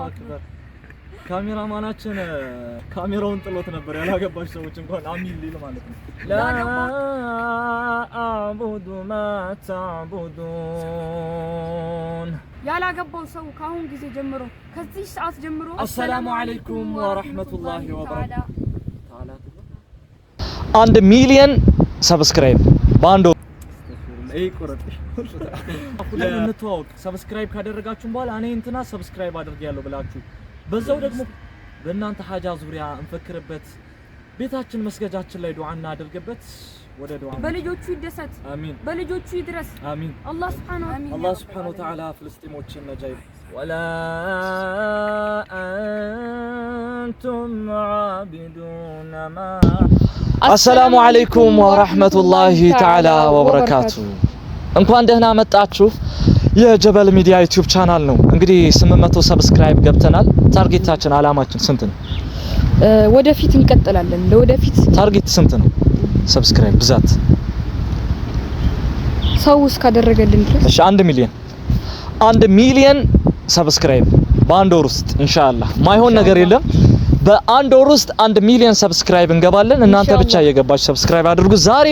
أكبر። ካሜራማናችን ካሜራውን ጥሎት ነበር። ያላገባች ሰዎች እንኳን አሚን ሊል ማለት ነው። لا أعبد ما تعبدون። ያላገባው ሰው ከአሁን ጊዜ ጀምሮ፣ ከዚህ ሰዓት ጀምሮ። السلام عليكم ورحمة الله وبركاته። 1 ሚሊየን subscribe በአንድ ወር። እንተዋወቅ። Subscribe ካደረጋችሁም በኋላ እኔ እንትና subscribe አድርጌያለሁ ብላችሁ በዛው ደግሞ በእናንተ ሀጃ ዙሪያ እንፈክርበት፣ ቤታችን መስገጃችን ላይ ዱዓ እናድርግበት። ወደ ዱዓ። በልጆቹ ይደሰት። አሚን። በልጆቹ ይድረስ። አሚን። አላህ سبحانه አላህ سبحانه وتعالى ፍልስጤሞችን ነጃ ولا أنتم عابدون ما። السلام عليكم ورحمة الله تعالى وبركاته። እንኳን ደህና መጣችሁ። የጀበል ሚዲያ ዩቲዩብ ቻናል ነው። እንግዲህ 800 subscribe ገብተናል። Target ኣችን አላማችን ስንት ነው? ወደፊት እንቀጥላለን። ለወደፊት Target ስንት ነው? Subscribe ብዛት። ሰው እስካደረገልን ድረስ። እሺ፣ 1 ሚሊዮን፣ 1 ሚሊዮን subscribe በአንድ ወር ውስጥ ኢንሻአላህ። ማይሆን ነገር የለም። በአንድ ወር ውስጥ 1 ሚሊዮን subscribe እንገባለን። እናንተ ብቻ እየገባችሁ subscribe አድርጉ። ዛሬ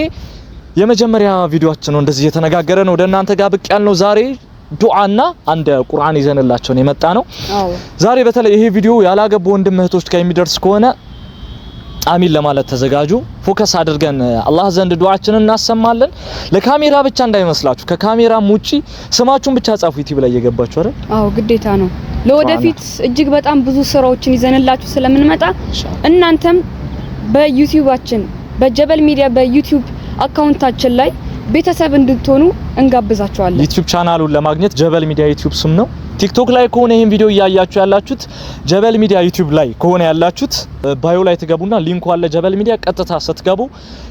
የመጀመሪያ ቪዲዮአችን ነው። እንደዚህ እየተነጋገረ ነው ወደ እናንተ ጋር ብቅ ያልነው። ዛሬ ዱዓና አንድ ቁርአን ይዘንላቸው ነው የመጣ ነው። ዛሬ በተለይ ይሄ ቪዲዮ ያላገቡ ወንድም እህቶች ጋር የሚደርስ ከሆነ አሚን ለማለት ተዘጋጁ። Focus አድርገን አላህ ዘንድ ዱዓችንን እናሰማለን። ለካሜራ ብቻ እንዳይመስላችሁ፣ ከካሜራም ውጪ ስማችሁን ብቻ ጻፉ ዩቲዩብ ላይ እየገባችሁ አይደል? አዎ፣ ግዴታ ነው። ለወደፊት እጅግ በጣም ብዙ ስራዎችን ይዘንላችሁ ስለምንመጣ እናንተም በዩቲዩባችን በጀበል ሚዲያ በዩቲዩብ account ኣችን ላይ ቤተሰብ እንድትሆኑ እንጋብዛችኋለን። ዩቲዩብ ቻናሉን ለማግኘት ጀበል ሚዲያ ዩቲዩብ ስም ነው። ቲክቶክ ላይ ከሆነ ይህን ቪዲዮ እያያችሁ ያላችሁት፣ ጀበል ሚዲያ ዩቲዩብ ላይ ከሆነ ያላችሁት bio ላይ ትገቡና link ኡ አለ። ጀበል ሚዲያ ቀጥታ ስትገቡ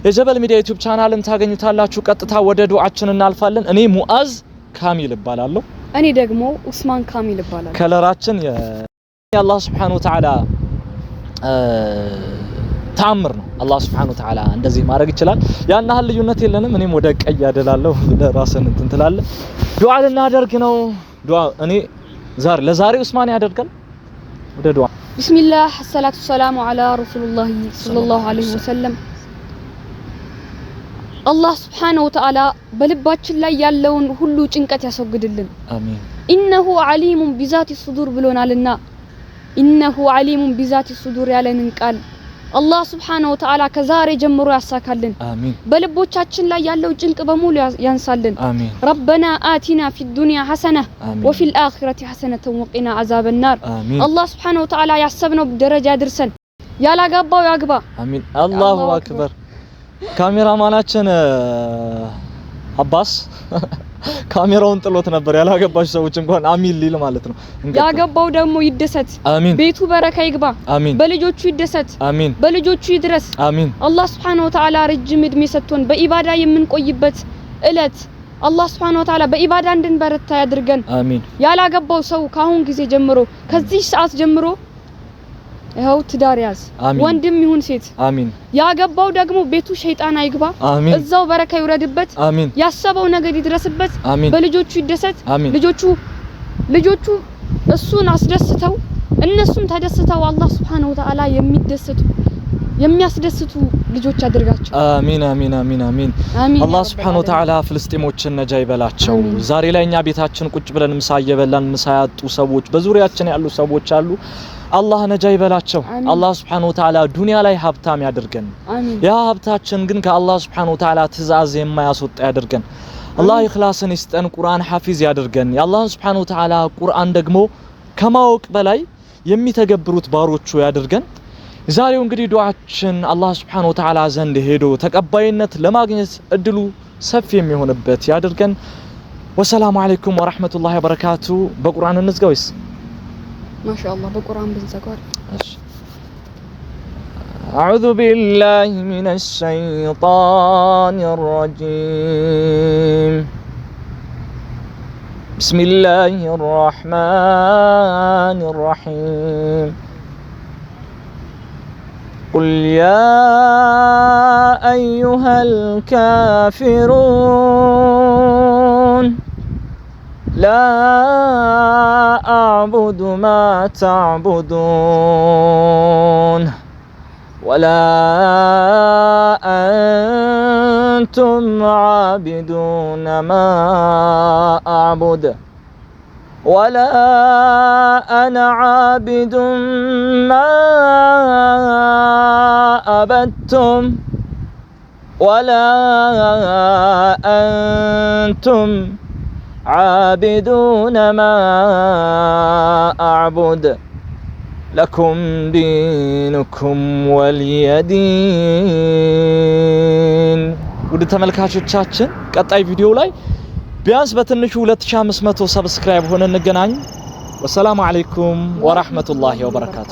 የጀበል ሚዲያ ዩቲዩብ ቻናልን ታገኙታላችሁ። ቀጥታ ወደ ዱዓችን እናልፋለን። እኔ ሙአዝ ካሚል እባላለሁ። እኔ ደግሞ ኡስማን ካሚል እባላለሁ። Color ኣችን የአላህ سبحانه وتعالى ተአምር ነው። አላህ سبحانه وتعالى እንደዚህ ማድረግ ይችላል። ያን ያህል ልዩነት የለንም። እኔም ወደ ቀይ ያደላለሁ፣ ለራስን እንትን ትላለህ። ዱዓ ልናደርግ ነው። ዱዓ እኔ ዛሬ ለዛሬ ኡስማን ያደርጋል። ወደ ዱዓ። بسم الله الصلاة والسلام على رسول الله صلى الله عليه وسلم። አላህ سبحانه وتعالى በልባችን ላይ ያለውን ሁሉ ጭንቀት ያስወግድልን። አሚን። إنه عليم بذات الصدور ብሎናልና إنه عليم بذات الصدور ያለንን ቃል አላህ سبحانه وتعالى ከዛሬ ጀምሮ ያሳካልን። አሚን። በልቦቻችን ላይ ያለው ጭንቅ በሙሉ ያንሳልን። አሚን። ربنا آتنا في الدنيا حسنة አሚን። وفي الآخرة حسنة وقنا عذاب النار። አሚን። አላህ سبحانه وتعالى ያሰብነው ደረጃ ያድርሰን። ያላገባው ያግባ። አሚን። الله أكبر። ካሜራማናችን አባስ ካሜራውን ጥሎት ነበር። ያላገባች ሰዎች እንኳን አሚን ሊል ማለት ነው። እንቀጥል። ያገባው ደግሞ ይደሰት። አሚን። ቤቱ በረካ ይግባ። አሚን። በልጆቹ ይደሰት። አሚን። በልጆቹ ይድረስ። አሚን። አላህ سبحانه وتعالى ረጅም እድሜ ሰጥቶን በኢባዳ የምንቆይበት እለት አላህ سبحانه وتعالى በኢባዳ እንድንበረታ ያድርገን። አሚን። ያላገባው ሰው ከአሁን ጊዜ ጀምሮ፣ ከዚህ ሰዓት ጀምሮ ይኸው ትዳር ያዝ። አሚን። ወንድም ይሁን ሴት። አሚን። ያገባው ደግሞ ቤቱ ሸይጣን አይግባ። አሚን። እዛው በረካ ይውረድበት። አሚን። ያሰበው ነገር ይድረስበት። አሚን። በልጆቹ ይደሰት። አሚን። ልጆቹ እሱን አስደስተው እነሱም ተደስተው አላህ سبحانه وتعالى የሚደሰቱ የሚያስደስቱ ልጆች አድርጋቸው። አሚን አሚን አሚን አሚን። አሚን። አላህ سبحانه وتعالى ፍልስጤሞችን ነጃ ይበላቸው። ዛሬ ላይ እኛ ቤታችን ቁጭ ብለን ምሳ እየበላን ምሳ ያጡ ሰዎች በዙሪያችን ያሉ ሰዎች አሉ። አላህ ነጃ ይበላቸው። አሚን። አላህ سبحانه وتعالى ዱንያ ላይ ሀብታም ያድርገን። አሚን። ያ ሀብታችን ግን ከአላህ سبحانه وتعالى ትእዛዝ የማያስወጣ ያድርገን። አላህ ኢኽላስን ይስጠን። ቁርአን ሐፊዝ ያድርገን። የአላህን سبحانه وتعالى ቁርአን ደግሞ ከማወቅ በላይ የሚተገብሩት ባሮቹ ያድርገን። ዛሬው እንግዲህ ዱዓችን አላህ سبحانه وتعالى ዘንድ ሄዶ ተቀባይነት ለማግኘት እድሉ ሰፊ የሚሆንበት ያድርገን። والسلام عليكم ورحمة الله وبركاته። በቁርአን እንዝጋ ወይስ? ማሻአላህ፣ በቁርአን ብንዘጋው አሪፍ። እሺ። أعوذ بالله من الشيطان الرجيم። بسم الله الرحمن الرحيم። قل يا أيها الكافرون لا أعبد ما تعبدون ولا أنتم عابدون ما أعبد ولا أنا عابد ما عبدتم ولا أنتم عابدون ما أعبد لكم دينكم ولي دين። ውድ ተመልካቾቻችን፣ ቀጣይ ቪዲዮ ላይ ቢያንስ በትንሹ 2500 subscribe ሆነን እንገናኝ። ወሰላሙ አለይኩም ወራህመቱላሂ ወበረካቱ።